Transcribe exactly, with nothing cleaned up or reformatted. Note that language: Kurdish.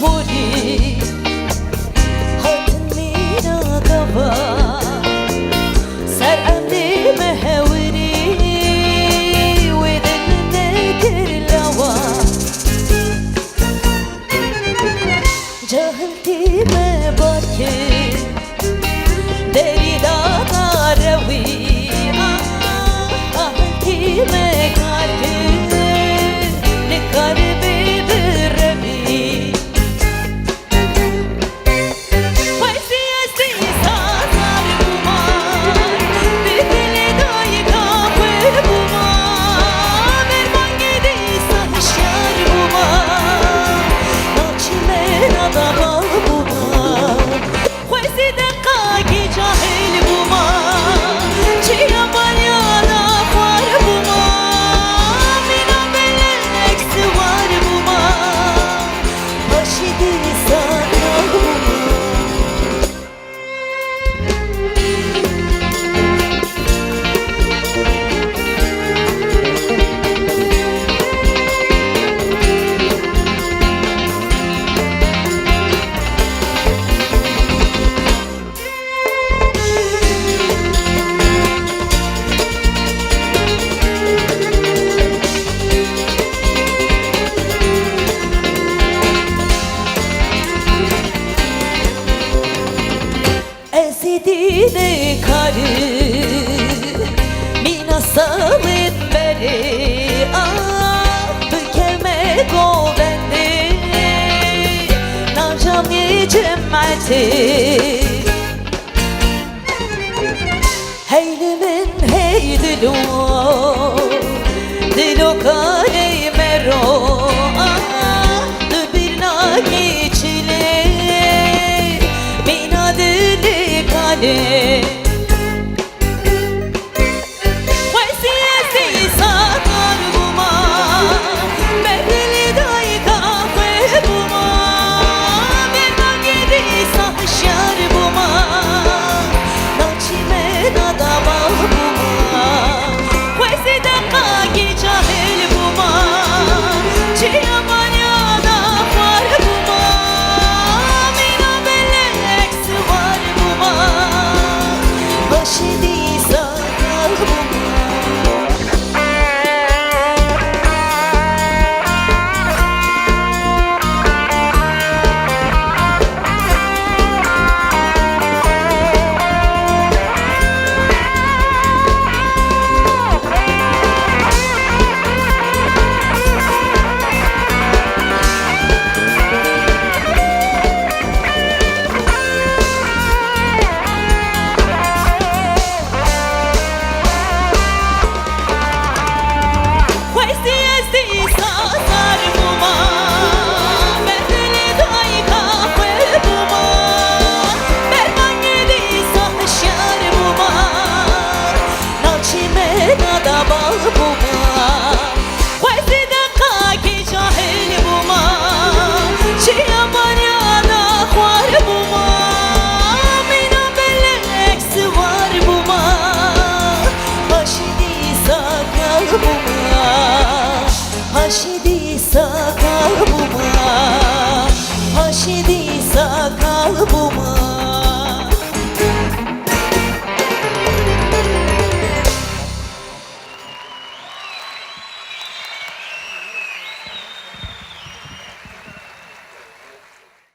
Borî hatin mîna gava, ser emrê me hewirî, wê din nekir lawa. Cahiltî me bar kir, derî dana rewî. Ah, cahiltî me kar kir, nikaribî birewî. Xwezî ez dîsa zar bûma, di dilê dayika xwe bûma, mêrbangê dîsa hişyar bûma, navçî me nada bal bûma. Xwezî deqakê cahil bûma, çiya baryana xwar bûma, mîna belek siwar bûma. Paşî dîsa kar bûma. Ez ê dî nikarim mîna salên berê, ah, bikeme govendê navcanê cem'etê. Hey li min, hey dilo, dilo karê me ro, ah, tu bir nakî çile, mîna dilê kalê. Xwezî ez dîsa kar bûma, ber dilê dayika xwe bûma, mêrbangê dîsa hişyar bûma, navçî me nada bal bûma. Xwezî deqakê cahil bûma, çiya baryana xwar bûma, mîna belek siwar bûma, paşê dîsa kar bûma. Xwezî ez dîsa zar bûma, ber dilê dayika xwe bûma, mêrbangê dîsa hişyar bûma, navçî me nada bal bûma. Xwezî deqakê cahil bûma, çiya baryana xwar bûma, mîna belek siwar bûma, paşî dîsa kar bûma, paşî dîsa kar bûma, paşî dîsa kar bûma.